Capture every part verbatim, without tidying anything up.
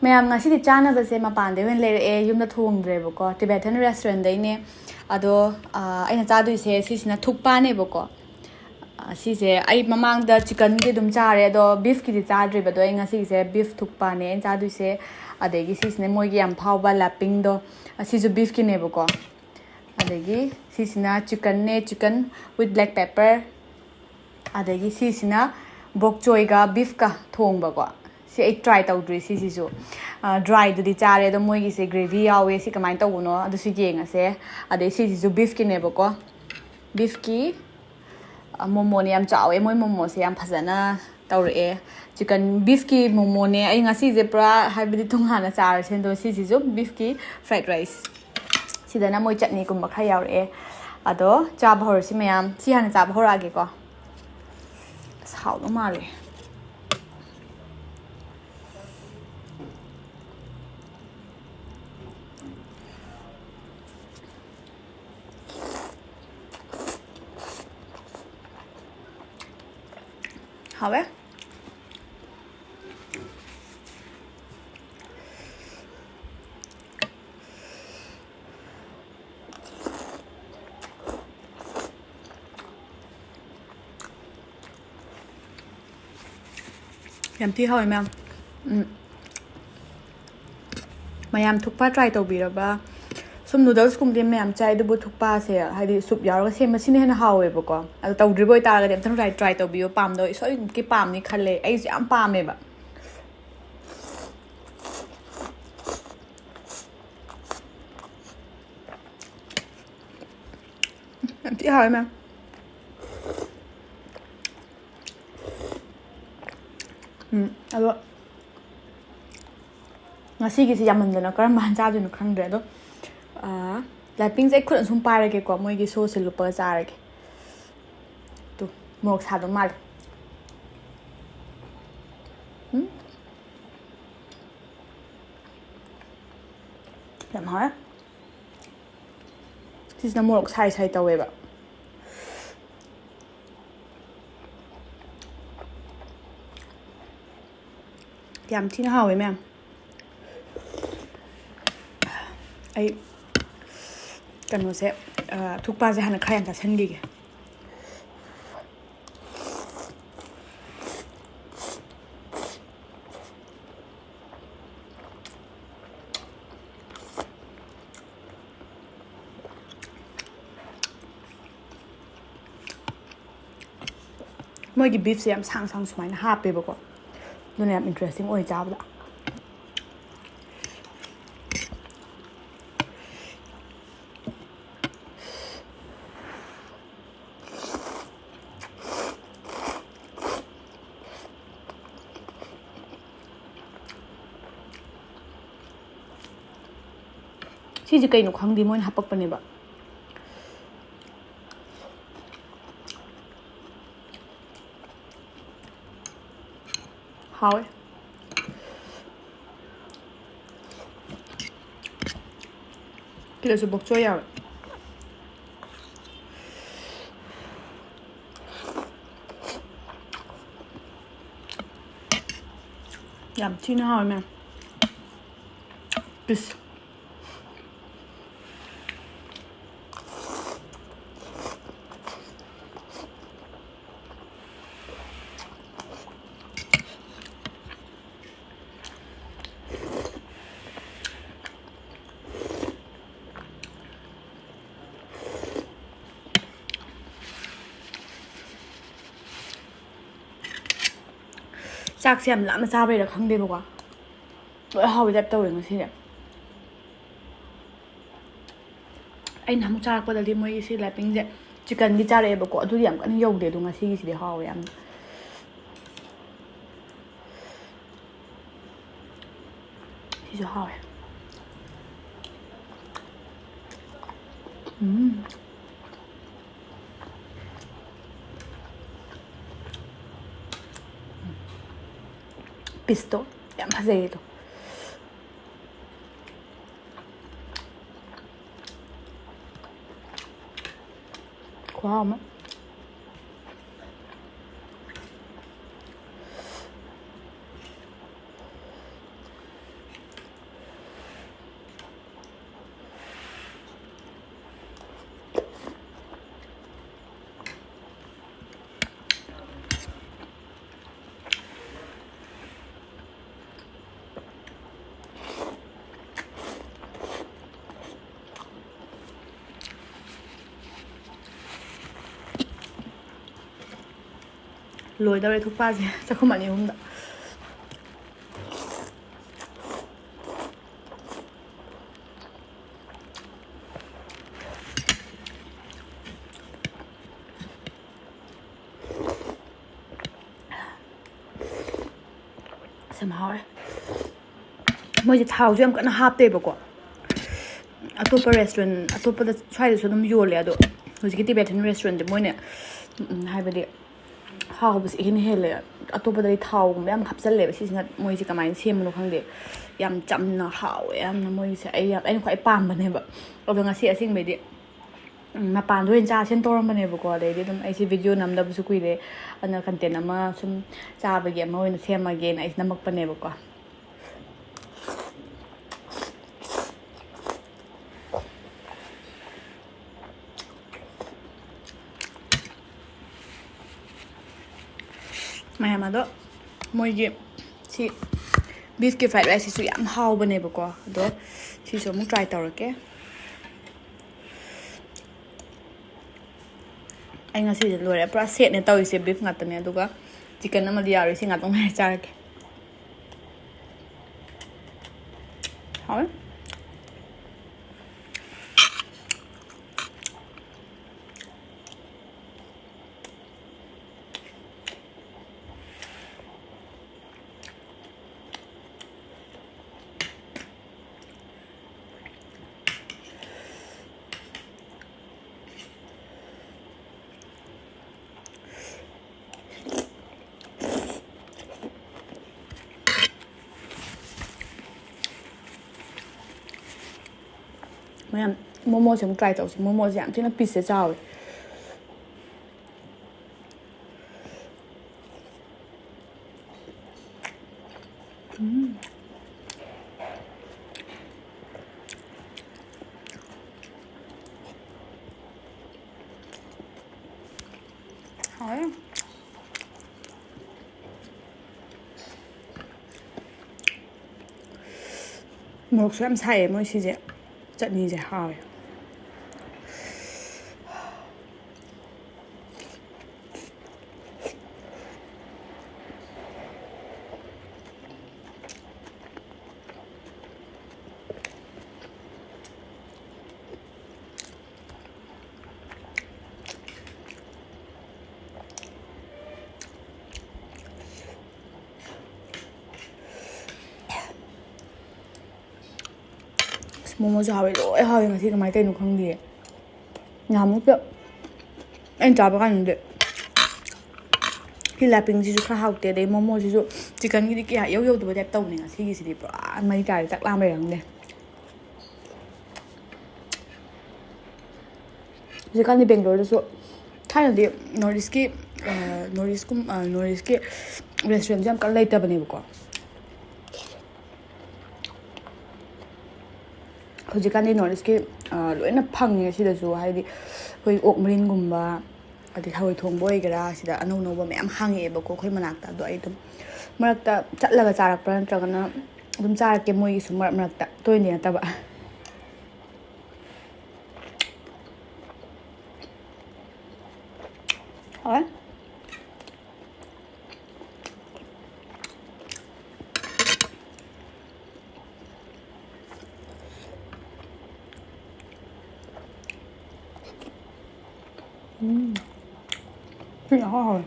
ꯃꯌꯥꯝ, ꯉꯁꯤꯗꯤ ꯆꯥꯅꯕꯁꯦ ꯃꯄꯥꯟꯗꯩ ꯑꯣꯏꯅ ꯂꯩꯔꯛꯑꯦ, ꯌꯨꯝꯗ ꯊꯣꯡꯗ꯭ꯔꯦꯕꯀꯣ, Tibetan restaurantꯗꯩꯅꯦ꯫ ꯑꯗꯣ ꯑꯥ, ꯑꯩꯅ ꯆꯥꯗꯣꯏꯁꯦ ꯁꯤꯁꯤꯅ ꯊꯨꯛꯄꯥꯅꯦꯕꯀꯣ꯫ ꯑꯥ, ꯁꯤꯁꯦ ꯑꯩ ꯃꯃꯥꯡꯗ chickenꯒꯤ ꯑꯗꯨꯝ ꯆꯥꯔꯦ, ꯑꯗꯣ beefꯀꯤꯗꯤ ꯆꯥꯗ꯭ꯔꯤꯕ꯫ ꯑꯗꯣ ꯑꯩ ꯉꯁꯤꯒꯤꯁꯦ beef ꯊꯨꯛꯄꯥꯅꯦ ꯑꯩꯅ ꯆꯥꯗꯣꯏꯁꯦ꯫ ꯑꯗꯒꯤ ꯁꯤꯁꯤꯅ ꯃꯣꯏꯒꯤ ꯌꯥꯝ ꯐꯥꯎꯕ ꯂꯥꯄꯤꯡꯗꯣ, ꯑꯁꯤꯁꯨ beefꯀꯤꯅꯦꯕꯀꯣ꯫ ꯑꯗꯒꯤ ꯁꯤꯁꯤꯅ chickenꯅꯦ, chicken with black pepper꯫ ꯑꯗꯒꯤ ꯁꯤꯁꯤꯅ bok choiꯒ beefꯀ ꯊꯣꯡꯕꯀꯣ꯫ ꯁꯤ ꯑꯩ try ꯇꯧꯗ꯭ꯔꯤ ꯁꯤꯁꯤꯁꯨ꯫ ꯑ, dryꯗꯨꯗꯤ ꯆꯥꯔꯦ, ꯑꯗꯣ ꯃꯣꯏꯒꯤꯁꯦ gravy ꯌꯥꯎꯋꯦ꯫ ꯁꯤ ꯀꯃꯥꯏꯅ ꯇꯧꯕꯅꯣ ꯑꯗꯨꯁꯨ ꯌꯦꯡꯉꯁꯦ꯫ ꯑꯗꯩ ꯁꯤꯁꯤꯁꯨ beefꯀꯤꯅꯦꯕꯀꯣ꯫ Beefꯀꯤ, ꯑ, momoꯅꯦ, ꯌꯥꯝ ꯆꯥꯎꯋꯦ꯫ ꯃꯣꯏ momoꯁꯦ ꯌꯥꯝ ꯐꯖꯅ ꯇꯧꯔꯛꯑꯦ꯫ Chicken, beefꯀꯤ momoꯅꯦ꯫ ꯑꯩ ꯉꯁꯤꯁꯦ ꯄꯨꯔꯥ, ꯍꯥꯏꯕꯗꯤ, ꯇꯣꯉꯥꯟꯅ ꯆꯥꯔꯁꯦ꯫ ꯑꯗꯣ ꯁꯤꯁꯤꯁꯨ beefꯀꯤ fried rice꯫ ꯁꯤꯗꯅ ꯃꯣꯏ ꯆꯠꯅꯤꯒꯨꯝꯕ ꯈꯔ ꯌꯥꯎꯔꯛꯑꯦ꯫ ꯑꯗꯣ ꯆꯥꯕ ꯍꯧꯔꯁꯤ ꯃꯌꯥꯝ꯫ ꯁꯤ ꯍꯥꯟꯅ ꯆꯥꯕ ꯍꯧꯔꯛꯑꯒꯦꯀꯣ꯫ ꯑꯁ, ꯍꯥꯎꯗꯧ ꯃꯥꯜꯂꯦ꯫ ꯍꯥꯎꯋꯦ꯫ ꯌꯥꯝ ꯊꯤ ꯍꯥꯎꯋꯦ ꯃꯌꯥꯝ꯫ ꯎꯝ꯫ ꯃꯌꯥꯝ ꯊꯨꯛꯄꯥ try ꯇꯧꯕꯤꯔꯕ? ꯁꯨꯝ noodlesꯀꯨꯝꯕꯗꯤ ꯃꯌꯥꯝ ꯆꯥꯏ, ꯑꯗꯨꯕꯨ ꯊꯨꯛꯄꯥꯁꯦ, ꯍꯥꯏꯗꯤ, soup ꯌꯥꯎꯔꯒ ꯁꯦꯝꯕ, ꯁꯤꯅ ꯍꯦꯟꯅ ꯍꯥꯎꯋꯦꯕꯀꯣ꯫ ꯑꯗꯣ ꯇꯧꯗ꯭ꯔꯤꯕ ꯑꯣꯏꯇꯥꯔꯒꯗꯤ ꯑꯝꯇꯪ try, try ꯇꯧꯕꯤꯌꯣ꯫ ꯄꯥꯝꯗꯕ ꯁꯣꯏꯗꯅꯀꯤ ꯄꯥꯝꯅꯤ ꯈꯜꯂꯦ꯫ ꯑꯩꯁꯨ ꯌꯥꯝ ꯄꯥꯝꯃꯦꯕ꯫ ꯌꯥꯝ ꯊꯤ ꯍꯥꯎꯋꯦ ꯃꯌꯥꯝ꯫ ꯎꯝ, ꯑꯗꯣ ꯉꯁꯤꯒꯤꯁꯦ ꯌꯥꯝꯃꯟꯗꯅ ꯀꯔꯝꯕ ꯍꯥꯟꯅ ꯆꯥꯗꯣꯏꯅꯣ ꯈꯪꯗ꯭ꯔꯦ꯫ ꯑꯗꯣ, ꯑꯥ, ꯂꯥꯄꯤꯡꯁꯦ ꯑꯩ ꯈꯨꯠ ꯑꯁꯨꯝ ꯄꯥꯏꯔꯒꯦꯀꯣ, ꯃꯣꯏꯒꯤ sauceꯁꯦ ꯂꯨꯞꯄꯒ ꯆꯥꯔꯒꯦ꯫ ꯇꯨ, ꯃꯣꯔꯣꯛ ꯁꯥꯗꯧ ꯃꯥꯜꯂꯦ꯫ ꯎꯝ꯫ ꯌꯥꯝ ꯍꯥꯎꯋꯦ꯫ ꯁꯤꯁꯤꯅ ꯃꯣꯔꯣꯛ ꯁꯥꯏ ꯁꯥꯏ ꯇꯧꯋꯦꯕ꯫ ꯌꯥꯝ ꯊꯤꯅ ꯍꯥꯎꯋꯦ ꯃꯌꯥꯝ꯫ ꯑꯩ ꯀꯩꯅꯣꯁꯦ, ꯑ, ꯊꯨꯛꯄꯥꯁꯦ ꯍꯥꯟꯅ ꯈꯔ ꯌꯥꯝ ꯆꯥꯁꯤꯟꯈꯤꯒꯦ꯫ ꯃꯣꯏꯒꯤ ꯕꯤꯐꯁꯦ ꯌꯥꯝ ꯁꯥꯡ ꯁꯥꯡ ꯁꯨꯃꯥꯏꯅ ꯍꯥꯞꯄꯦꯕꯀꯣ, ꯑꯗꯨꯅ ꯌꯥꯝ ꯏꯟꯇꯔꯦꯁꯇꯤꯡ ꯑꯣꯏ ꯆꯥꯕꯗ꯫ ꯁꯤꯁꯦ ꯀꯩꯅꯣ ꯈꯪꯗꯦ, ꯃꯣꯏꯅ ꯍꯥꯄꯛꯄꯅꯦꯕ꯫ ꯍꯥꯎꯋꯦ꯫ ꯁꯤꯗꯁꯨ ꯕꯣꯛꯆꯣꯏ ꯌꯥꯎꯋꯦ꯫ ꯌꯥꯝ ꯊꯤꯅ ꯍꯥꯎꯋꯦ ꯃꯌꯥꯝ꯫ ꯄꯤꯁ꯫ ꯆꯥꯛꯁꯦ ꯌꯥꯝ ꯂꯥꯞꯅ ꯆꯥꯕꯩꯔꯥ ꯈꯪꯗꯦꯕꯀꯣ, ꯂꯣꯏ ꯍꯥꯎꯕꯩ ꯇꯥꯏꯞ ꯇꯧꯋꯦ ꯉꯁꯤꯁꯦ꯫ ꯑꯩꯅ ꯑꯃꯨꯛ ꯆꯥꯔꯛꯄꯗꯗꯤ ꯃꯣꯏꯒꯤ ꯁꯤ ꯂꯥꯏꯄꯤꯡꯁꯦ ꯆꯤꯛꯀꯟꯒꯤ ꯆꯥꯔꯛꯑꯦꯕꯀꯣ, ꯑꯗꯨꯗꯤ ꯌꯥꯝ ꯀꯟꯅ ꯌꯧꯗꯦ, ꯑꯗꯣ ꯉꯁꯤꯒꯤꯁꯤꯗꯤ ꯍꯥꯎꯋꯦ ꯌꯥꯝꯅ꯫ ꯁꯤꯁꯨ ꯍꯥꯎꯋꯦ꯫ ꯎꯝ꯫ ꯄꯤꯁꯇꯣ ꯌꯥꯝ ꯐꯖꯩꯌꯦ ꯑꯗꯣ꯫ ꯈꯨꯍꯥꯎ ꯑꯃ꯫ ꯂꯣꯏꯗꯧꯔꯦ ꯊꯨꯛꯄꯥꯁꯦ ꯆꯥꯛꯈꯨꯝ ꯑꯅꯤ ꯑꯍꯨꯝꯗ꯫ ꯁꯦꯝ ꯍꯥꯎꯔꯦ꯫ ꯃꯣꯏꯁꯦ ꯊꯥꯎꯁꯨ ꯌꯥꯝ ꯀꯟꯅ ꯍꯥꯞꯇꯦꯕꯀꯣ꯫ ꯑꯇꯣꯞꯄ ꯔꯦꯁꯇꯨꯔꯦꯟ ꯑꯇꯣꯞꯄꯗ ꯁ꯭ꯋꯥꯏꯗꯁꯨ ꯑꯗꯨꯝ ꯌꯣꯜꯂꯦ, ꯑꯗꯣ ꯍꯧꯖꯤꯛꯀꯤ ꯇꯤꯕꯦꯇꯟ ꯔꯦꯁꯇꯨꯔꯦꯟꯁꯦ ꯃꯣꯏꯅ, ꯎꯝ, ꯍꯥꯏꯕꯗꯤ ꯍꯥꯎꯕꯁꯦ ꯏꯍꯦꯟ ꯍꯦꯜꯂꯦ꯫ ꯑꯇꯣꯞꯄꯗꯗꯤ ꯊꯥꯎꯒꯨꯝꯕ ꯌꯥꯝ ꯍꯥꯞꯆꯜꯂꯦꯕ, ꯁꯤꯁꯤꯅ ꯃꯣꯏꯁꯦ ꯀꯃꯥꯏꯅ ꯁꯦꯝꯕꯅꯣ ꯈꯪꯗꯦ, ꯌꯥꯝ ꯆꯝꯅ ꯍꯥꯎꯋꯦ ꯌꯥꯝꯅ꯫ ꯃꯣꯏꯒꯤꯁꯦ ꯑꯩ ꯌꯥꯝ, ꯑꯩꯅ ꯈ꯭ꯋꯥꯏ ꯄꯥꯝꯕꯅꯦꯕ꯫ ꯑꯗꯣ ꯉꯁꯤ ꯑꯁꯦꯡꯕꯩꯗꯤ, ꯎꯝ, ꯃꯄꯥꯟꯗ ꯑꯣꯏꯅ ꯆꯥꯁꯦꯅ ꯇꯧꯔꯝꯕꯅꯦꯕꯀꯣ꯫ ꯑꯗꯩꯗꯤ ꯑꯗꯨꯝ ꯑꯩꯁꯦ ꯚꯤꯗꯤꯑꯣ ꯅꯝꯗꯕꯁꯨ ꯀꯨꯏꯔꯦ, ꯑꯗꯨꯅ ꯀꯟꯇꯦꯟ ꯑꯃ ꯁꯨꯝ ꯆꯥꯕꯒꯤ ꯑꯃ ꯑꯣꯏꯅ ꯁꯦꯝꯃꯒꯦꯅ ꯑꯩꯁꯦ ꯅꯝꯃꯛꯄꯅꯦꯕꯀꯣ꯫ ꯃꯌꯥꯝ ꯑꯗꯣ, ꯃꯣꯏꯒꯤ ꯁꯤ ꯕꯤꯐꯀꯤ ꯐ꯭ꯔꯥꯏꯗ ꯔꯥꯏꯁꯁꯤꯁꯨ ꯌꯥꯝ ꯍꯥꯎꯕꯅꯦꯕꯀꯣ꯫ ꯑꯗꯣ ꯁꯤꯁꯨ ꯑꯃꯨꯛ ꯇ꯭ꯔꯥꯏ ꯇꯧꯔꯛꯀꯦ꯫ ꯑꯩ ꯉꯁꯤꯁꯦ ꯂꯣꯏꯔꯦ, ꯄꯨꯔꯥ ꯁꯦꯠꯅꯦ ꯇꯧꯔꯤꯁꯦ꯫ ꯕꯤꯐ ꯉꯥꯛꯇꯅꯦ, ꯑꯗꯨꯒ ꯆꯤꯛꯀꯟ ꯑꯃꯗꯤ ꯌꯥꯎꯔꯤ, ꯁꯤ ꯉꯥꯛꯇꯪ ꯂꯩꯔ ꯆꯥꯔꯒꯦ꯫ ꯍꯥꯎꯋꯦ꯫ ꯃꯌꯥꯝ, ꯃꯣꯃꯣꯁꯦ ꯑꯃꯨꯛ ꯇ꯭ꯔꯥꯏ ꯇꯧꯁꯦ꯫ ꯃꯣꯃꯣꯁꯦ ꯌꯥꯝ ꯊꯤꯅ ꯄꯤꯁꯁꯦ ꯆꯥꯎꯋꯦ꯫ ꯎꯝ꯫ ꯍꯥꯎꯋꯦ꯫ ꯃꯣꯔꯣꯛꯁꯨ ꯌꯥꯝ ꯁꯥꯏꯌꯦ ꯃꯣꯏ ꯁꯤꯁꯦ꯫ ꯆꯠꯅꯤꯁꯦ ꯍꯥꯎꯋꯦ꯫ ꯃꯣꯃꯣꯁꯨ ꯍꯥꯎꯋꯦ, ꯂꯣꯏ ꯍꯥꯎꯋꯦ꯫ ꯉꯁꯤ ꯀꯃꯥꯏꯅ ꯇꯧꯔꯤꯅꯣ ꯈꯪꯗꯦ꯫ ꯅꯍꯥꯟꯃꯨꯛꯇ ꯑꯩꯅ ꯆꯥꯕ ꯀꯥꯟꯗꯗꯤ ꯁꯤ ꯂꯥꯄꯤꯡꯁꯤꯁꯨ ꯈꯔ ꯍꯥꯎꯇꯦ, ꯑꯗꯩ ꯃꯣꯃꯣꯁꯤꯁꯨ ꯆꯤꯛꯀꯟꯒꯤꯗꯤ ꯀꯌꯥ ꯏꯌꯧ ꯌꯧꯗꯕ ꯇꯥꯏꯞ ꯇꯧꯕꯅꯦ꯫ ꯉꯁꯤꯒꯤꯁꯤꯗꯤ ꯄꯨꯔꯥ ꯃꯩ ꯇꯥꯔꯦ, ꯆꯥꯛ ꯂꯥꯝꯕꯩꯔ ꯈꯪꯗꯦ꯫ ꯍꯧꯖꯤꯛꯀꯥꯟꯗꯤ ꯕꯦꯡꯒ꯭ꯂꯣꯔꯗꯁꯨ, ꯊꯥꯏꯅꯗꯤ ꯅꯣꯔꯠ ꯏꯁꯀꯤ, ꯅꯣꯔꯠ ꯏꯁꯀꯨꯝ ꯅꯣꯔꯠ ꯏꯁꯀꯤ ꯔꯦꯁꯇꯨꯔꯦꯟꯁꯦ ꯌꯥꯝ ꯀꯟꯅ ꯂꯩꯇꯕꯅꯦꯕꯀꯣ꯫ ꯍꯧꯖꯤꯛꯀꯥꯟꯗꯤ ꯅꯣꯔꯠ ꯏꯁꯀꯤ ꯂꯣꯏꯅ ꯐꯪꯉꯦ ꯁꯤꯗꯁꯨ, ꯍꯥꯏꯗꯤ ꯑꯩꯈꯣꯏ ꯑꯣꯛ ꯃꯔꯤꯟꯒꯨꯝꯕ, ꯑꯗꯩ ꯊꯔꯣꯏ ꯊꯣꯡꯕ ꯑꯣꯏꯒꯦꯔꯥ, ꯁꯤꯗ ꯑꯅꯧ ꯑꯅꯧꯕ ꯃꯌꯥꯝ ꯍꯥꯡꯉꯛꯑꯦꯕꯀꯣ ꯑꯩꯈꯣꯏ ꯃꯅꯥꯛꯇ꯫ ꯑꯗꯣ ꯑꯩ ꯑꯗꯨꯝ ꯃꯔꯛꯇ ꯆꯠꯂꯒ ꯆꯥꯔꯛꯄ꯭ꯔꯥ, ꯅꯠꯇ꯭ꯔꯒꯅ ꯑꯗꯨꯝ ꯆꯥꯔꯛꯀꯦ ꯃꯣꯏꯒꯤꯁꯨ ꯃꯔꯛ ꯃꯔꯛꯇ, ꯇꯣꯏꯅꯗꯤ ꯅꯠꯇꯕ꯫ ꯍꯥꯎꯋꯦ꯫ ꯎꯝ꯫ ꯊꯤꯅ ꯍꯥꯎꯋꯦ꯫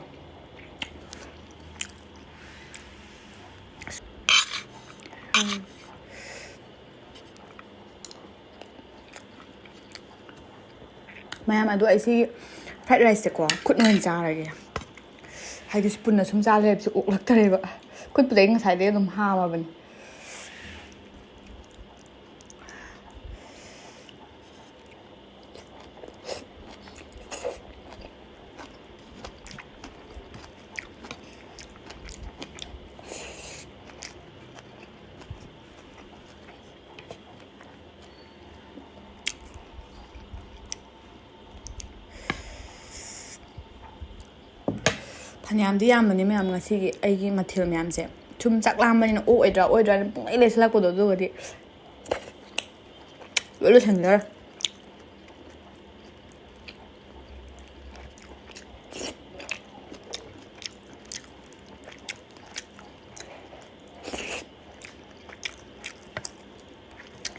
ꯃꯌꯥꯝ ꯑꯗꯣ ꯑꯩ ꯁꯤ ꯐ꯭ꯔꯥꯏꯗ ꯔꯥꯏꯁꯁꯦꯀꯣ ꯈꯨꯠꯅ ꯑꯣꯏꯅ ꯆꯥꯔꯒꯦ꯫ ꯍꯥꯏꯗꯤ ꯁ꯭ꯄꯨꯟꯅ ꯁꯨꯝ ꯆꯥ ꯂꯩꯕꯁꯦ ꯑꯣꯛꯂꯛꯇꯔꯦꯕ꯫ ꯈꯨꯠꯄꯨꯗꯤ ꯑꯩ ꯉꯁꯥꯏꯗꯩ ꯑꯗꯨꯝ ꯍꯥꯝꯃꯕꯅꯤ꯫ ꯐꯅꯌꯥꯝꯗꯤ ꯌꯥꯝꯕꯅꯤ ꯃꯌꯥꯝ ꯉꯁꯤꯒꯤ ꯑꯩꯒꯤ ꯃꯊꯦꯜ ꯃꯌꯥꯝꯁꯦ꯫ ꯁꯨꯝ ꯆꯥꯛ ꯂꯥꯝꯕꯅꯤꯅ ꯑꯣꯛꯑꯣꯏꯗ꯭ꯔꯥ ꯑꯣꯛꯑꯣꯏꯗ꯭ꯔꯥꯅ ꯄꯨꯡꯂꯩ ꯂꯩꯁꯜꯂꯛꯄꯗꯣ, ꯑꯗꯨꯒꯗꯤ ꯂꯣꯏ ꯂꯣꯏꯁꯟꯈ꯭ꯔꯦ꯫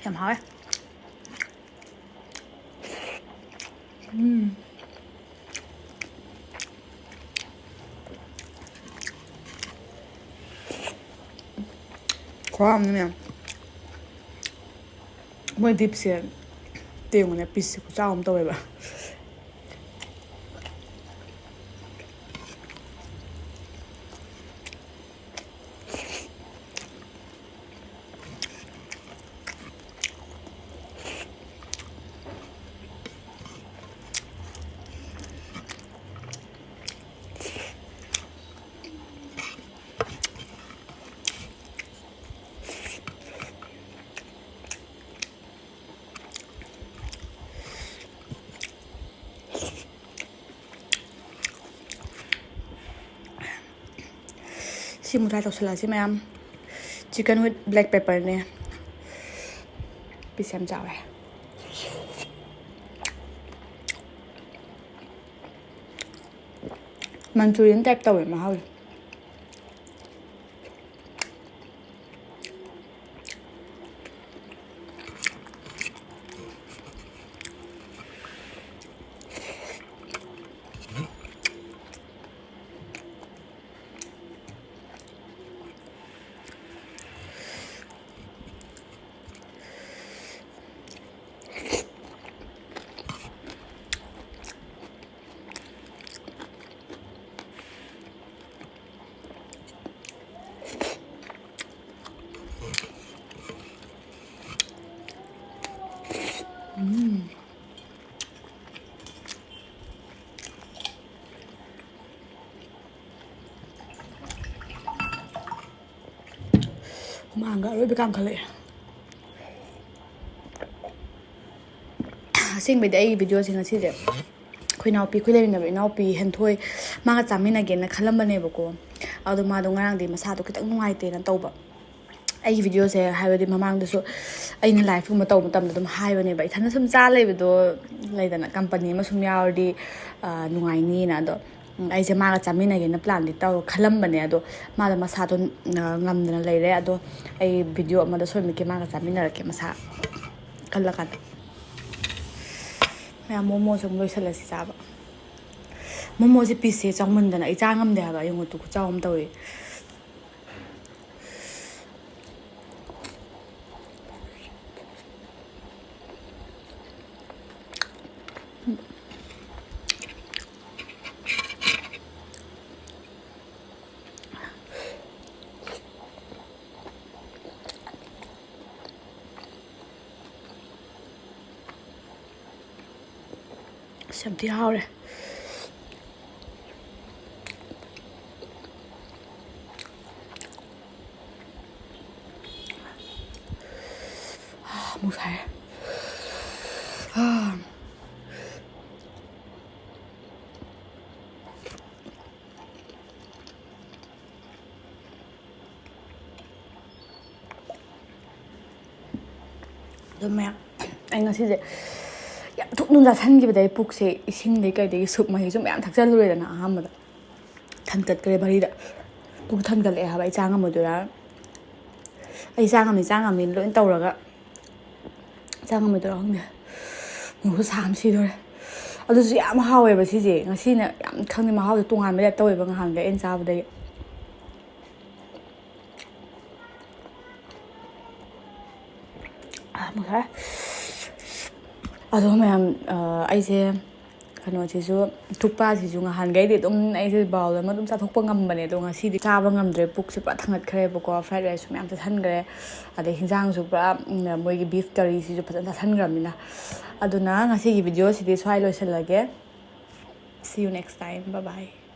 ꯌꯥꯝ ꯍꯥꯎꯋꯦ꯫ ꯎꯝ꯫ ꯈꯨꯍꯥꯎ ꯑꯃꯅꯤ ꯃꯌꯥꯝ꯫ ꯃꯣꯏ ꯕꯤꯞꯁꯦ ꯌꯦꯡꯉꯨꯅꯦ, ꯄꯤꯁꯁꯦ ꯈꯨꯆꯥꯎ ꯑꯃ ꯇꯧꯋꯦꯕ꯫ ꯁꯤꯃꯨꯛ try ꯇꯧꯁꯜꯂꯛꯑꯁꯤ ꯃꯌꯥꯝ꯫ Chicken with black pepperꯅꯦ꯫ ꯄꯤꯁ ꯌꯥꯝ ꯆꯥꯎꯔꯦ꯫ Manchurian type ꯇꯧꯋꯦ ꯃꯍꯥꯎꯁꯦ꯫ ꯍꯨꯃꯥꯡꯒ ꯑꯔꯣꯏꯕꯤ ꯀꯥꯡꯈꯠꯂꯛꯑꯦ꯫ ꯑꯁꯦꯡꯕꯩꯗꯤ ꯑꯩꯒꯤ videoꯁꯦ ꯉꯁꯤꯁꯦ ꯑꯩꯈꯣꯏ ꯏꯅꯥꯎꯄꯤ, ꯑꯩꯈꯣꯏ ꯂꯩꯃꯤꯟꯅꯕ ꯏꯅꯥꯎꯄꯤ ꯍꯦꯟꯊꯣꯏ, ꯃꯥꯒ ꯆꯥꯃꯤꯟꯅꯒꯦꯅ ꯈꯜꯂꯝꯕꯅꯦꯕꯀꯣ꯫ ꯑꯗꯣ ꯃꯥꯗꯣ ꯉꯔꯥꯡꯗꯤ ꯃꯁꯥꯗꯣ ꯈꯤꯇꯪ ꯅꯨꯡꯉꯥꯏꯇꯦꯅ ꯇꯧꯕ꯫ ꯑꯩꯒꯤ videoꯁꯦ, ꯍꯥꯏꯕꯗꯤ ꯃꯃꯥꯡꯗꯁꯨ ꯑꯩꯅ liveꯀꯨꯝꯕ ꯇꯧꯕ ꯃꯇꯝꯗ ꯑꯗꯨꯝ ꯍꯥꯏꯕꯅꯦꯕ, ꯏꯊꯟꯗ ꯁꯨꯝ ꯆꯥ ꯂꯩꯕꯗꯣ ꯂꯩꯗꯅ, company ꯑꯃ ꯁꯨꯝ ꯌꯥꯎꯔꯗꯤ, ꯑ, ꯅꯨꯡꯉꯥꯏꯅꯤꯅ꯫ ꯑꯗꯣ, ꯎꯝ, ꯑꯩꯁꯦ ꯃꯥꯒ ꯆꯥꯃꯤꯟꯅꯒꯦꯅ planꯗꯤ ꯇꯧꯔ ꯈꯜꯂꯝꯕꯅꯦ꯫ ꯑꯗꯣ ꯃꯥꯗꯣ ꯃꯁꯥꯗꯣ, ꯑ, ꯉꯝꯗꯅ ꯂꯩꯔꯦ꯫ ꯑꯗꯣ ꯑꯩ video ꯑꯃꯗ ꯁꯣꯏꯃꯛꯀꯤ ꯃꯥꯒ ꯆꯥꯃꯤꯟꯅꯔꯛꯀꯦ, ꯃꯁꯥ ꯀꯜꯂꯀꯥꯟꯗ꯫ ꯃꯌꯥꯝ, ꯃꯣꯃꯣꯁꯦ ꯑꯃꯨꯛ ꯂꯣꯏꯁꯤꯜꯂꯁꯤ ꯆꯥꯕ꯫ ꯃꯣꯃꯣꯁꯦ pieceꯁꯦ ꯆꯥꯎꯃꯟꯗꯅ ꯑꯩ ꯆꯥ ꯉꯝꯗꯦ ꯍꯥꯏꯕ꯫ ꯌꯦꯡꯉꯨ ꯇꯨ, ꯈꯨꯆꯥꯎ ꯑꯃ ꯇꯧꯋꯦ꯫ ꯑꯁ, ꯌꯥꯝ ꯊꯤ ꯍꯥꯎꯔꯦ꯫ ꯑꯥ, ꯑꯃꯨꯛ ꯁꯥꯏ꯫ ꯑꯥ꯫ ꯑꯗꯨ ꯃꯌꯥꯝ, ꯑꯩ ꯉꯁꯤꯁꯦ ꯌꯥꯝ ꯊꯨꯅ ꯆꯥꯁꯟꯈꯤꯕꯗꯩ ꯄꯨꯛꯁꯦ ꯏꯁꯤꯡꯗꯩ ꯀꯩꯗꯒꯤ ꯁꯨꯞ ꯃꯍꯤꯁꯨ ꯃꯌꯥꯝ ꯊꯛꯆꯜꯂꯨꯔꯦꯗꯅ ꯑꯍꯥꯟꯕꯗ꯫ ꯊꯟꯒꯠꯈ꯭ꯔꯦ ꯚꯔꯤꯗ꯫ ꯄꯨꯛ ꯊꯟꯒꯠꯂꯛꯑꯦ ꯍꯥꯏꯕ, ꯑꯩ ꯆꯥ ꯉꯝꯃꯣꯏꯗꯣꯏꯔꯥ? ꯑꯩ ꯆꯥ ꯉꯝꯃꯤ, ꯆꯥ ꯉꯝꯃꯤ ꯂꯣꯏ ꯇꯧꯔꯒ ꯆꯥ ꯉꯝꯃꯣꯏꯗꯣꯏꯔꯥ ꯈꯪꯗꯦ꯫ ꯃꯣꯔꯣꯛꯁꯨ ꯁꯥꯕꯅ ꯁꯤꯗꯣꯔꯦ꯫ ꯑꯗꯨꯁꯨ ꯌꯥꯝ ꯍꯥꯎꯋꯦꯕ ꯁꯤꯁꯦ꯫ ꯉꯁꯤꯅ ꯌꯥꯝ ꯈꯪꯗꯦ, ꯃꯍꯥꯎꯁꯦ ꯇꯣꯉꯥꯟꯕ ꯇꯥꯏꯞ ꯇꯧꯋꯦꯕ ꯉꯍꯥꯟꯒ ꯑꯩꯅ ꯆꯥꯕꯗꯒꯤ꯫ ꯑꯥ, ꯑꯃꯨꯛ ꯁꯥꯏ꯫ ꯑꯗꯣ ꯃꯌꯥꯝ, ꯑ, ꯑꯩꯁꯦ ꯀꯩꯅꯣꯁꯤꯁꯨ, ꯊꯨꯛꯄꯥꯁꯤꯁꯨ ꯉꯍꯥꯟꯈꯩꯗꯤ ꯑꯗꯨꯝ ꯑꯩꯁꯦ ꯕꯥꯎꯜ ꯑꯃ ꯑꯗꯨꯝ ꯆꯥꯊꯣꯛꯄ ꯉꯝꯕꯅꯦ, ꯑꯗꯣ ꯉꯁꯤꯗꯤ ꯆꯥꯕ ꯉꯝꯗ꯭ꯔꯦ, ꯄꯨꯛꯁꯦ ꯄꯨꯔꯥ ꯊꯟꯒꯠꯈ꯭ꯔꯦꯕꯀꯣ, ꯐ꯭ꯔꯥꯏꯗ ꯔꯥꯏꯁꯁꯨ ꯃꯌꯥꯝ ꯆꯥꯁꯟꯈ꯭ꯔꯦ, ꯑꯗꯩ ꯍꯤꯟꯖꯥꯡꯁꯨ ꯄꯨꯔꯥ, ꯎꯝ, ꯃꯣꯏꯒꯤ ꯕꯤꯐ ꯀꯔꯤꯁꯤꯁꯨ ꯐꯖꯅ ꯆꯥꯁꯟꯈ꯭ꯔꯕꯅꯤꯅ꯫ ꯑꯗꯨꯅ ꯉꯁꯤꯒꯤ ꯚꯤꯗꯤꯑꯣꯁꯤꯗꯤ ꯁ꯭ꯋꯥꯏ ꯂꯣꯏꯁꯤꯜꯂꯒꯦ꯫ See you next time. Bye bye.